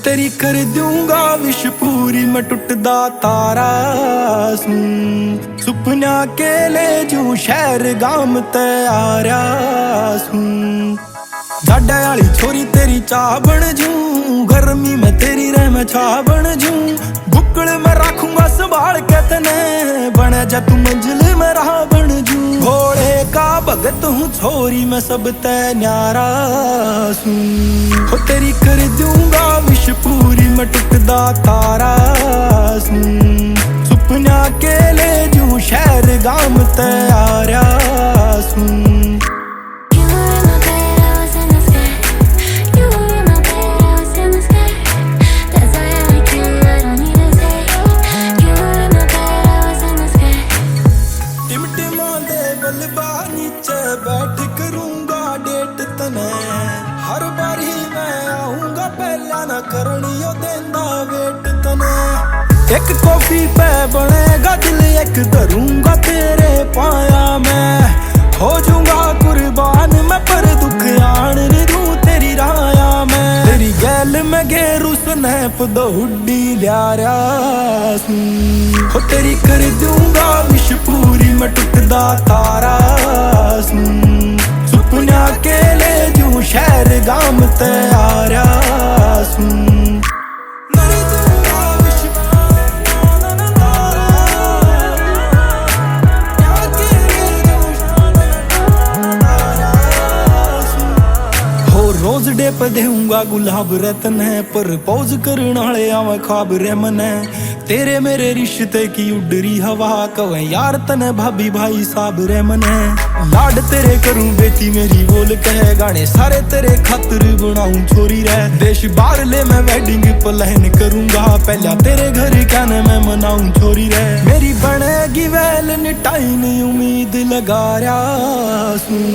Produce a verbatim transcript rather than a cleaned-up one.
तेरी कर दूंगा विश पूरी, मैं टुटदा तारा सूं। सुपना के ले जू शहर गाम तै आ रहा सूं। जाडा आली छोरी तेरी चाह बन जू, गर्मी में तेरी रह मैं छाह बन जू। बुकल में रखूंगा संभाल के तने, बने जा तू मंजिल में राह बन जू। भोले का भगत हूँ छोरी मैं सब तै न्यारा सूं। हो तेरी कर दूंगा विश पूरी, मैं टुटदा तारा सूं। सुपना के ले जू शहर गाम तै आ रहा सूं। You were in my bed, I was in the sky. You were in my bed, I was in the sky. That's why I like you, I don't need to say. You were in my bed, I was in the sky. टिमटिमां दे बल्बां नीचे बैठ करूंगा डेट तने। हर बारी मैं आऊंगा पहला ना करनियो देंदा वेट तने। एक कॉफी पे बनेगा दिल, एक धरूंगा तेरे पाया मैं। हो जूंगा कुर्बान मैं पर दुख आन नहीं दूं तेरी राया मैं। तेरी गैल में गेरू स्नैप दो हुड्डी ल्यारा सूं। हो तेरी कर दूंगा विश पूरी, मैं टुटदा तारा सूं। सुपना के ले जू शहर गाम तै आ रहा सूं। हो रोज डे पे देऊंगा गुलाब रतन है, पर पोज करण आले आवे ख्वाब रे मने। तेरे मेरे रिश्ते की उड़ रही हवा, कवे यार तने भाभी भाई साहब रे मने। लाड तेरे करूं बेटी मेरी बोल के, गाने सारे तेरे खातर बनाऊं छोरी रे। देश बाहर ले मैं वेडिंग प्लान करूंगा, पहला तेरे घर क्या ने मैं मनाऊं छोरी रे। मेरी बनेगी वैलेंटाइन उम्मीद लगा रहा सूं।